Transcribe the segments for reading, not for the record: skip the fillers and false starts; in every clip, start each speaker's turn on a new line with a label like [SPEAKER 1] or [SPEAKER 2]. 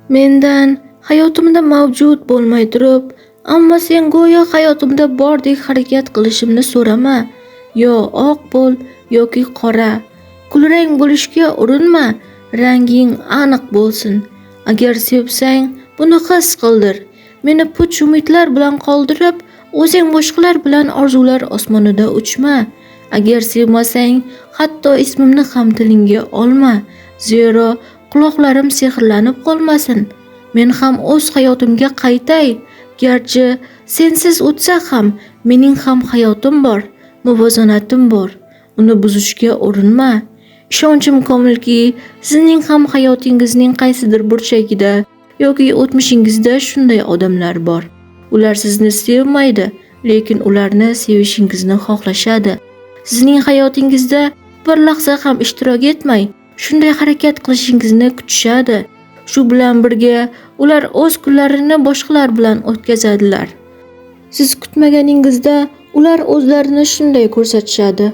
[SPEAKER 1] Mendan hayotimda mavjud bo'lmay turib, ammo sen go'yo hayotimda bordek harakat qilishimni so'rama. Yo oq bo'l yoki qora. Kulrang bo'lishga urinma, ranging aniq bo'lsin. Agar sevsang, buni his qildir. Meni puch umidlar bilan qoldirib, o'zing boshqalar bilan orzular osmonida uchma. Agar sevmasang, hatto ismimni ham tilingga olma. Zero quloqlarim sehrlanib qolmasin. Men ham o'z hayotimga qaytay. Garchi sensiz o'tsa ham, mening ham hayotim bor, muvozanatim bor. Uni buzishga urinma. Ishonchim komilki, sizning ham hayotingizning qaysidir burchagida yoki o'tmishingizda shunday odamlar bor. Ular sizni sevmaydi, lekin ularni sevishingizni xohlashadi. Sizning hayotingizda bir lahza ham ishtirok etmay, shunday harakat qilishingizni kutishadi. Shu bilan birga ular o'z kunlarini boshqalar bilan o'tkazadilar. Siz kutmaganingizda ular o'zlarini shunday ko'rsatishadi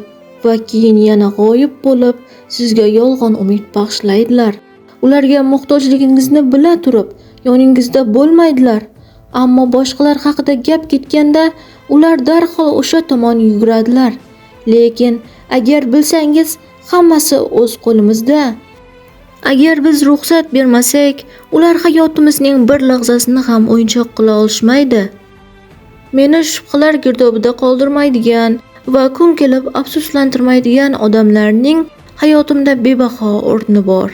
[SPEAKER 1] va keyin yana g'oyib bo'lib, sizga yolg'on umid bag'ishlaydilar. Ularga muhtojligingizni bila turib, yoningizda bo'lmaydilar. Ammo boshqalar haqida gap ketganda ular darhol o'sha tomon yuguradilar. Lekin agar bilsangiz, hammasi o'z qo'limizda. Agar biz ruxsat bermasak, ular hayotimizning bir lahzasini ham o'yinchoq qila olishmaydi. Meni shubhalar girdobida qoldirmaydigan va kun kelib afsuslantirmaydigan odamlarning hayotimda bebaho o'rni bor.